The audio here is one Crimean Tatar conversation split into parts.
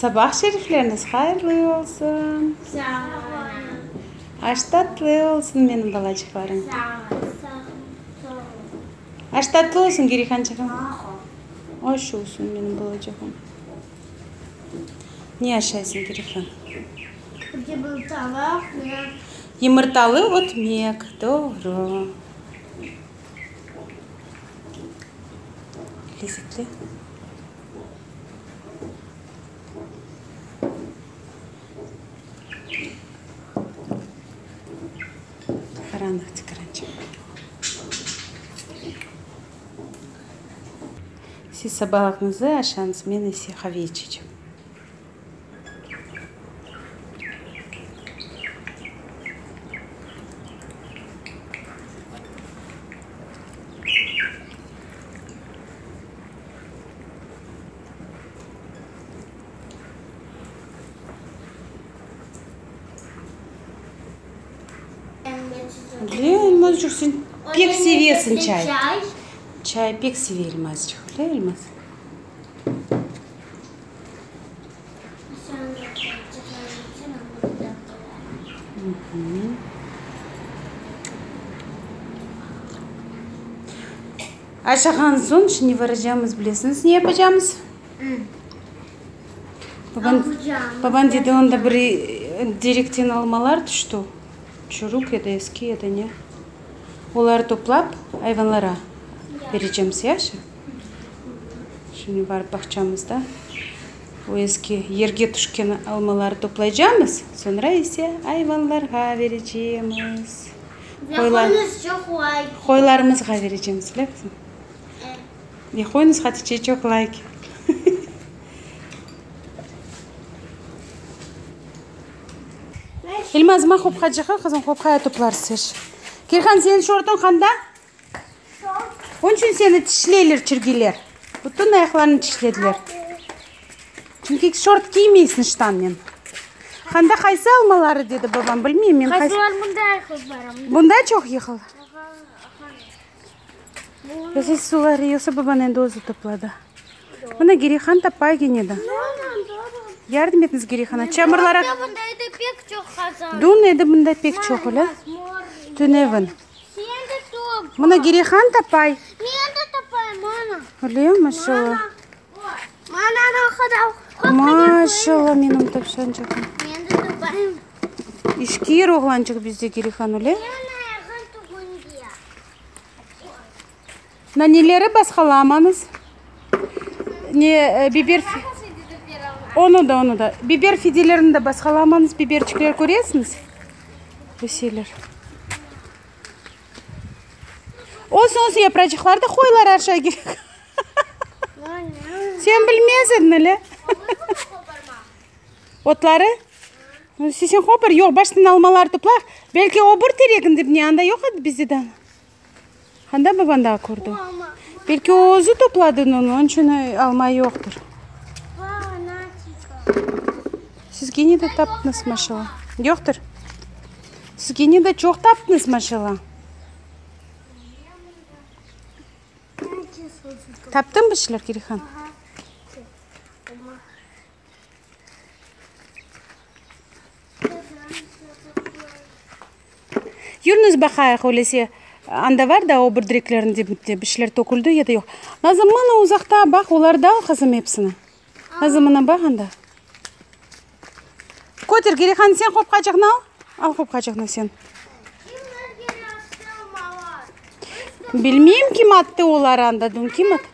Sabah şerifleriñiz hayırlı olsun. Sağ ol. Aş tatlı olsun menim balacıqlarım. Sağ ol. Sağ ol. Aş tatlı olsun Gerihançığım. Aş olsun menim balacığım. Ne aşaysıñ Gerihan? Yımırtalı ötmek. Yımırtalı ötmek, doğru. Lezzetli. Qaranlıq tikarançıq. Siz sabalıqnızı aşañız, men ise qave içecem. Elmazçıq, sen pek sevesiñ çay. Çay pek seve Elmazçıq, öyle Elmaz? Aşağan soñ şimdi varacamız, bilesiñiz, ne yapacamız? Baban, baban dedi, onda bir terekten almalar tüşti, çürük ya da eski ya da ne. Oları toplap ayvanlara berecemiz, yahşı? Şimdi barıp bağçamızda o eski yerge tüşken almaları toplaycamız, soñra ise ayvanlarğa berecemiz. Qoylarımızğa berecemiz, öyle qızım? Ve qoyuñız, Hatice, çoq layk. Elmaz, ma hopqacığı, qızım, hopqaya toplarsız. Kirhan, seniñ şortuñ qanda? Onıñ içün seni tişleyler çirkiler. Bütün ayaqlarıñnı tişlediler. Çünki şort kiymeysiñ ştannen. Qanda qaysı almaları, dedi babam, bilmeyim men. Qaysılar bunda yıqılıp bara. Bunda çoq yıqıl. Yoqsa suları, yoqsa baban endi özü topladı. Mına Gerihan tapay kene de. Yardım etiñiz Gerihana. Çamurlara... Dün edi bunda pek çoq, öyle? Tünevin. Mına Gerihan tapay. Öyle, maşallah. Maşallah, menim tavşançığım. İşkir oğlançıq bizde Gerihan, öyle? Naneleri basqalamañız. Ne, biber, onı da, onı da. Biber fidelerini de basqalamañız, biberçikler köresiñiz? Öseler. Olsun, olsun, yapracıqlar da qoylar aşağı kerek. Sen bilmez ediñ, öyle? Otları? Sen qopar, yoq, baştan almalar toplayıq. Belki o bir teregin dibine, anda yoq edi bizde de. Qanda baban daa kördi? Belki o özü topladı onı, onıñ içün alma yoqtır. Siz kene de taptıñız, maşallah. Yoqtır. Siz kene de çoq taptıñız, maşallah. Taptıñ bir şeyler, Kirihan? Yürüñiz baqayıq, öylese, anda bar da o bir direklerniñ dibinde bir şeyler töküldi ya da yoq. Nazım, mana uzaqta, baq, olar da al, qızım, episini. Nazım, mına baq anda. Köter, Gerihan, sen qopqaçıqnı al. Al qopqaçıqnı sen. Bilmeyim, kim attı oları anda dün, kim attı?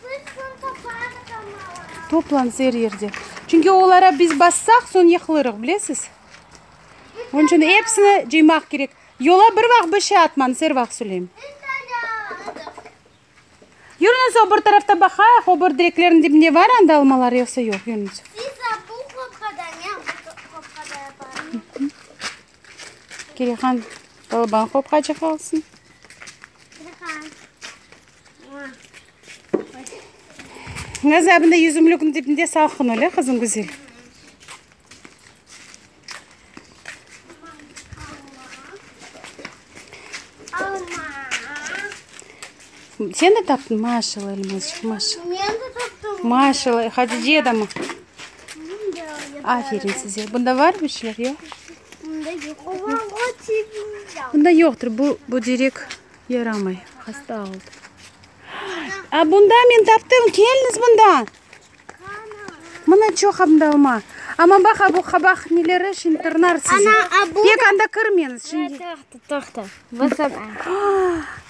Toplansa er yerde. Çünki olara biz bassaq, soñ yıqılırıq, bilesiz? Onıñ içün episini cıymaq kerek. Yola bir vaqıt bir şey atmañız, er vaqıt söyleyim. Yürüñiz, o bir tarafta baqayıq, o bir direklerniñ dibinde var anda almalar, yoqsa yoq, yürüñiz. Kirihan, balaban qopqaçıq alsın. Nazar, bunda yüzümlikniñ dibinde salqın, öyle, qızım, güzel. Sen de taptıñ? Maşallah, Elmazçıq, maşallah. Men de taptım. Maşallah, Hatice de mı? Aferin size. Bunda var bir şeyler, yoq? Bunda yoqtır. Bu, bu terek yaramay, hasta oldı. A, bunda men taptım. Keliñiz bunda. Mına çoq anda alma. Amma baq, a bu qabaq neleri şimdi tırnar sizi. Pek anda kirmeñiz şimdi. Toqta, toqta.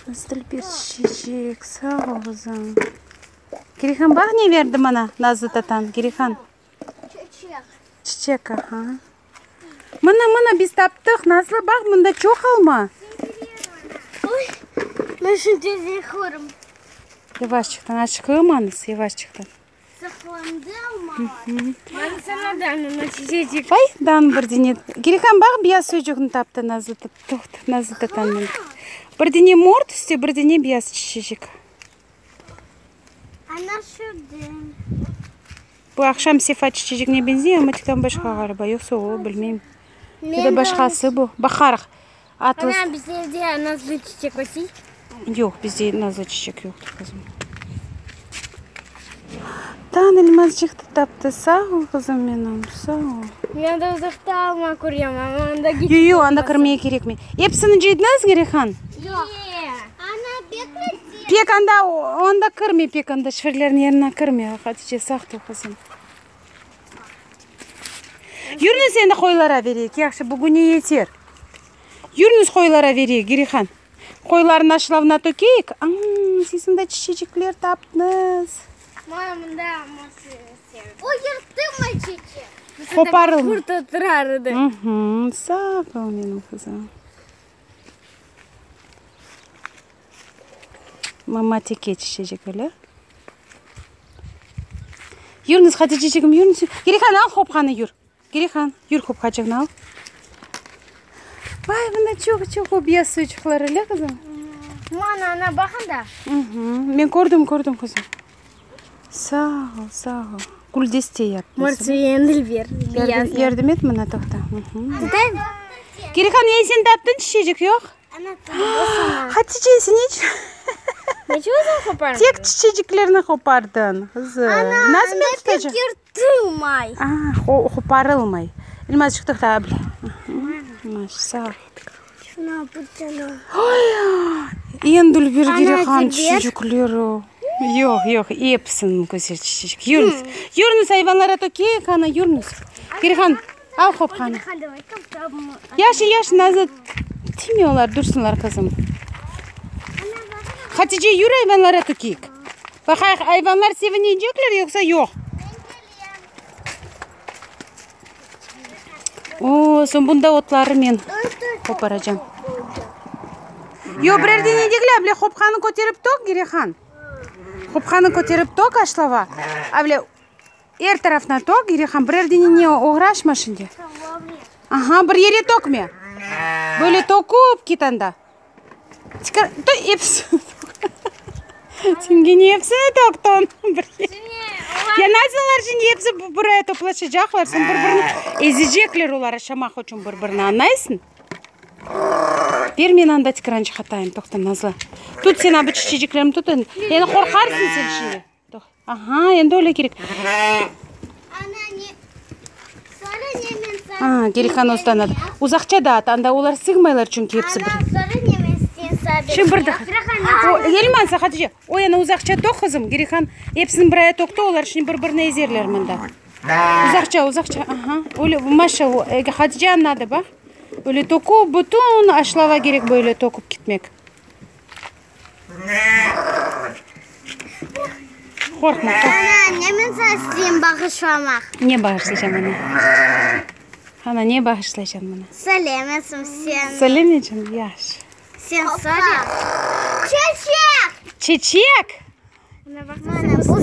Nasıl bir çiçek. Sağ ol, qızım. Kirihan, baq ne berdi maña Nazlı tatan. Kirihan. Çiçek. Çiçek, aha. Mına, mına, biz taptıq. Nazlı, baq, mında çoq alma. Oy, men şimdi tezden körüm. Yavaşçıqtan, aşıqmañız, yavaşçıqtan. Saqlandı almalar. Vay, dan bir dene. Kirihan, baq, beyaz suycuqnı taptı Nazlı, toqta, Nazlı tatanıñ. Bir dene mor tüste, bir dene beyaz çiçecik. Ana şurada. Bu aqşam sefa çiçecigine beñzey, amma tek tam başqa ğaliba. Yoqsa o, bilmeyim. Ya da başqası bu. Baqarıq. Atlas. Ana, bizde evde nazlı çiçek ösey? Yoq, bizde nazlı çiçek yoqtır, qızım. Tan elmazçıq da taptı. Sağ ol, qızım menim, sağ ol. Men de uzaqta alma körem, amma anda Yoq, yoq, anda kirmege kerekmey. Episini cıydıñız, Gerihan? Yoq. Ana, bekle. Pek anda, onda kirme pek anda, şifirlerniñ yerine kirme, Hatice, saqt ol, qızım. Yürüñiz endi qoylara bereyik, yahşı, bugüne yeter. Yürüñiz qoylara bereyik, Girihan. Qoylarnı aşılavına tökeyik. A, siz mında çiçecikler taptıñız. Mama, mında O yırtılmay çiçek. Qoparılmay. Qurt oturar edi. Sağ ol, menim qızım. Mama teke çiçecik öyle. Yürüñiz, Haticeçigim, yürüñiz. Girihan, al hopqanı, yür. Girihan, yür hopqaçıqnı al. Vay, bunda çoq-çoq o beyaz suyçıqlar öyle, qızım? Mana, ana, baq anda. Men kördim, kördim, qızım. Sağ ol, sağ ol. Güldeste yaptın. Mor tüyendil ber, beyaz. Yardım et mına, toqta. Girihan, ey, sen taptıñ çiçecik, yoq? Hatice, sen ne içün? Ne içün özüñ qopardıñ? Tek çiçeciklerni qopardıñ, qızım. Nasıl men tutacağım? Ana, yırtılmay. A, qoparılmay. Elmazçıq, toqta, abla. Sağ ol. Oy, endi ülger Girihan çiçecikleri. Yoq, yoq, episiniñ güzel çiçecik. Yürüñiz, yürüñiz, ayvanlara tökeyik, ana, yürüñiz. Girihan. Al hopqanı. Yahşı, yahşı, Nazlı, tiyme olar, dursunlar, qızım. Hatice, yür ayvanlara tökeyik. Baqayıq, ayvanlar sevinecekler yoqsa yoq? O, soñ bunda otları men qoparacam. Yoq, birer dene degil, avle hopqanı köterip tök, Girihan. Hopqanı köterip tök aşlava. Avle Er tarafına tök, Girihan, birer dene ne oğraşma şimdi. Aha, bir yere tökme. Böyle töküp kit anda. Çıkar, tö, episini Sen gene episini töktün. Bir Ya nasıl olar şimdi episi buraya toplaşacaqlar, soñ bir-birini ezecekler olar aşamaq içün bir-birini, añlaysıñ? Ber men anda tikrançıq atayım, toqta, Nazlı. Tut sen a bu çiçeciklerni tut endi. Endi qorqarsıñ sen şimdi. Aha, endi öyle kerek. A, Gerihan özü tanıdı. Uzaqça da at, anda olar sığmaylar çünki episi bir. Şimdi bir daa. O, Elmansa, Hatice, o yana uzaqça toq, qızım. Gerihan episini bir aya toqtı, olar şimdi bir-birini ezerler mında. Uzaqça, uzaqça, aha. Öyle, maşa, Hatice añladı, baq. Öyle toqup, bütün aşlava kerek böyle toqup ketmek. Qorqma, qorqma. Ana, ne men sana isteyim bağışlamaq? Ne bağışlaycam ana? Ana, ne bağışlaycam bana? Söylemesim sen. Söylemeycem, yahşı. Sen söyle. Çeçek! Çeçek! Mana, bu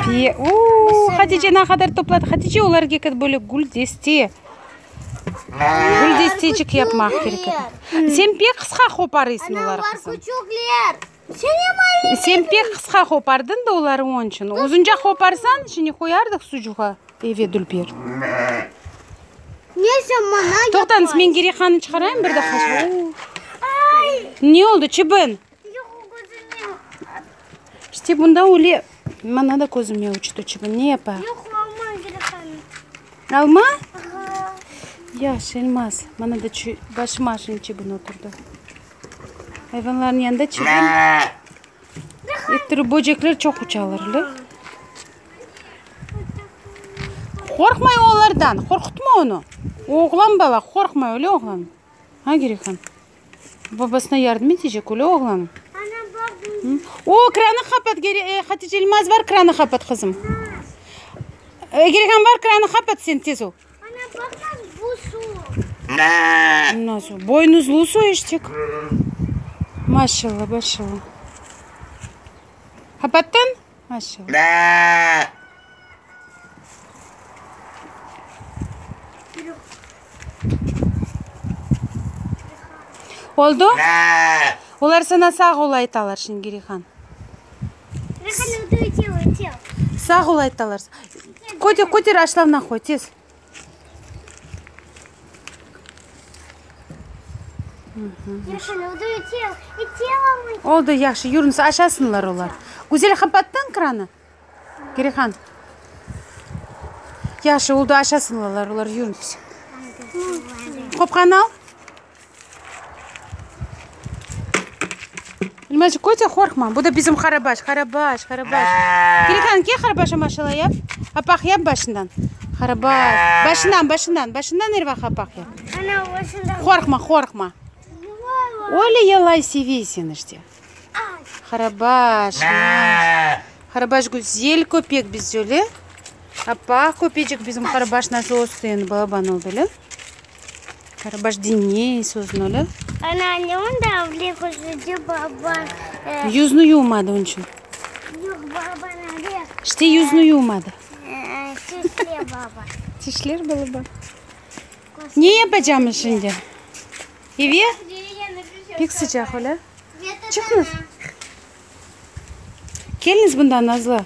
Pe, uuu, Hatice ne qadar topladı. Hatice, olarğa ket böyle gül deste. Gül destecik yapmaq kerek edi. Sen pek qısqa qoparıysıñ oları, qızım. Sen pek qısqa qopardıñ da oları, onıñ içün. Uzunca qoparsañ, şimdi qoyardıq sucuğa, eve dülber. Toqtañız, men Gerihanı çıqarayım bir daqqa. Ne oldı, çibin? İşte bunda öyle, mana da közüme uçtı çibin, ne yapayıq? Alma? Yahşı, Elmaz. Mana da başıma şimdi çibin oturdı. Ayvanlarnıñ yanında çibin. Ettiri böcekler çoq uçalar, öyle? Qorqmay olardan, qorqutma onı. Oğlan bala, qorqmay, öyle oğlan? Ha, Girihan? Babasına yardım etecek, öyle oğlan? O, kranı qapat, Hatice, Elmaz, bar kranı qapat, qızım. Girihan, bar kranı qapat sen, tez ol. Nasıl? Boynuzlu su eşek. Maşallah, maşallah. Qapattın? Maşallah. Oldu? Olar sana sağ ol aytalar şimdi, Girihan. Sağ ol aytalar. Köter, köter, aşlavına qoy, tez. Oldı, yahşı, yürüñiz, aşasınlar olar. Güzel qapattıñ kranı? Girihan. Yahşı, oldı, aşasınlar olar, yürüñiz. Qopqanı al. Elmazçıq, köte, qorqma. Bu da bizim Qarabaş, Qarabaş, Qarabaş. Girihan, kel Qarabaşa maşallah yap. Apaq yap başından. Qarabaş. Başından, başından, başından er vaqıt apaq yap. Qorqma, qorqma. Öyle yalay sevesiñ işte. Qarabaş, Qarabaş güzel köpek bizde, öyle? Apaq köpecik bizim Qarabaş nasıl östi endi, balaban oldı, öyle? Qarabaş diñley sözüni, öyle? Yüzüni yuvmadı onıñ içün. İşte yüzüni yuvmadı. Tişler balaban. Ne yapacağımız şimdi? Eve? Pek sıcaq, öyle? Çıqıñız. Keliñiz bundan, Nazlı.